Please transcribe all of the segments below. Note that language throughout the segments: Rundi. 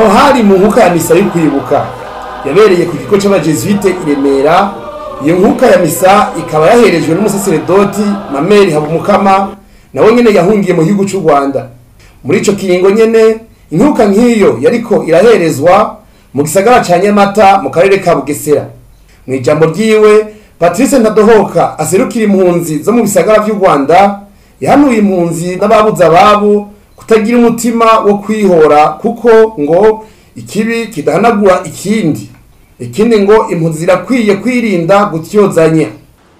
Aho hari mu nkuka ya misa yo kwibuka yabereye ku kigo c'abajesuite i Remera. Iyo nkuka ya misa ikaba yaherejwe n'umusaseredoti Mameri Habumukama, nawe nyene yahungiye mu gihugu c'u Rwanda. Muri ico kiringo nyene, inkuka nk'iyo yariko iraherezwa mu gisagara ca Nyamata mu karere ka Bugesera. Mu ijambo ryiwe, Patrice Ntadohoka aserukira impunzi zo mu bisagara vy'u Rwanda yahanuye impunzi n'ababuze ababo kutagira umutima wo kwihora, kuko ngo ikibi kidahanagura ikindi. Ikindi, ngo impunzi zirakwiye kwirinda gutyozanya.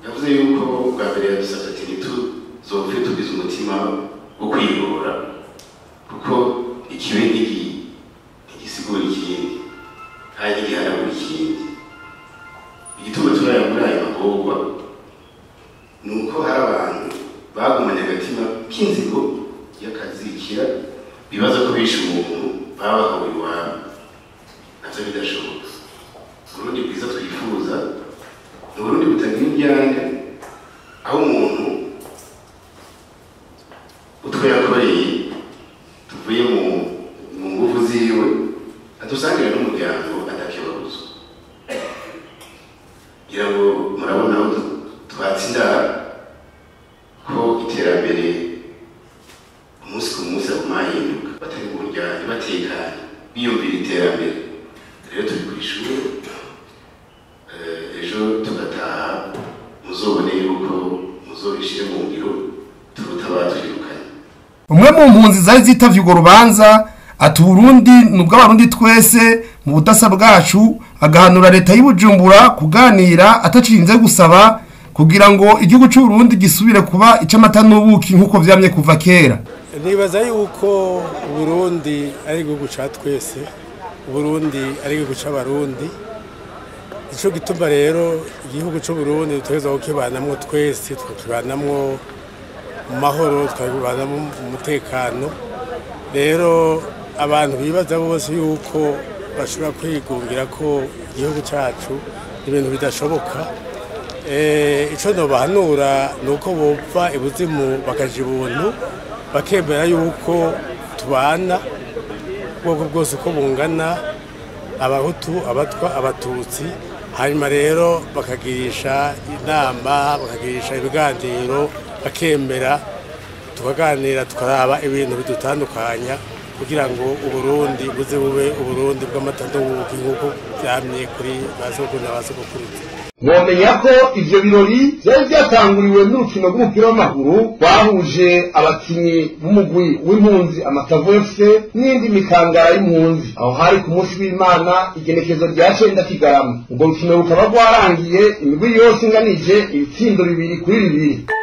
Yavuze yuko bwa mbere yadusabye ati ntituzopfe tugize umutima wo kwihora, kuko ikibi ntigisigura ikindi kandi ntigihanagura ikindi. Igituma turaya muri ayo magorwa ni uko hari abantu bagumanye agatima k'inzigo y'akazikira, bibaza ko bishe umuntu babahowe iwabo, navyo bidashoboka. Uburundi bwiza twifuza ni Uburundi butagira indyane, aho umuntu utwo yakoreye tuvuye mu nguvu ziwe adusangira n'umuryango adakebaguzwa. Ngira ngo murabona aho twatsinda ko iterambere umunsi ku munsi aguma ahinduka, batari mu buryane, batekanye, biyumvira iterambere. Rero turi ku ishuri, ejo tugataha, muzobone yuko muzobishire mu ngiro turuta abatwirukanye. Umwe mu mpunzi zari zitavye urwo rubanza ati Uburundi ni ubw'Abarundi twese mu budasa bwacu, agahanura leta y'Ibujumbura kuganira atacirinze gusaba kugira ngo igihugu c'Uburundi gisubire kuba ic'amata n'ubuki nk'uko vyamye kuva kera. Nibaza yuko Uburundi ari igihugu ca twese, Uburundi ari igihugu c'Abarundi. Ico gituma rero igihugu c'Uburundi dutegerezwa kukibanamwo twese, tukakibanamwo mu mahoro, tukakibanamwo mu mutekano. Rero abantu bibaza bose yuko bashobora kwigungira ko igihugu cacu, ibintu bidashoboka. Ico nobahanura ni uko bopfa ibuzimu bakaja ibuntu, bakemera yuko tubana ubwoko bwose uko bungana, Abahutu, Abatwa, Abatutsi, hanyuma rero bakagirisha inama, bakagirisha ibiganiro, bakemera tukaganira, tukaraba ibintu bidutandukanya kugira ngo Uburundi buze bube Uburundi bw'amata n'ubuki nk'uko vyamye kuri ba sokuru na ba sogokuruza. Mwomenya ko ivyo birori vyari vyatanguriwe n'urukino rw'umupira w'amaguru rwahuje abakinyi b'umugwi w'impunzi Amatavu FC n'indi mikangara y'impunzi. Aho hari ku munsi w'Imana, igenekezo rya 9 Kigarama. Urwo rukino rukaba rwarangiye imigwi yose inganije ibitsindo 2-2.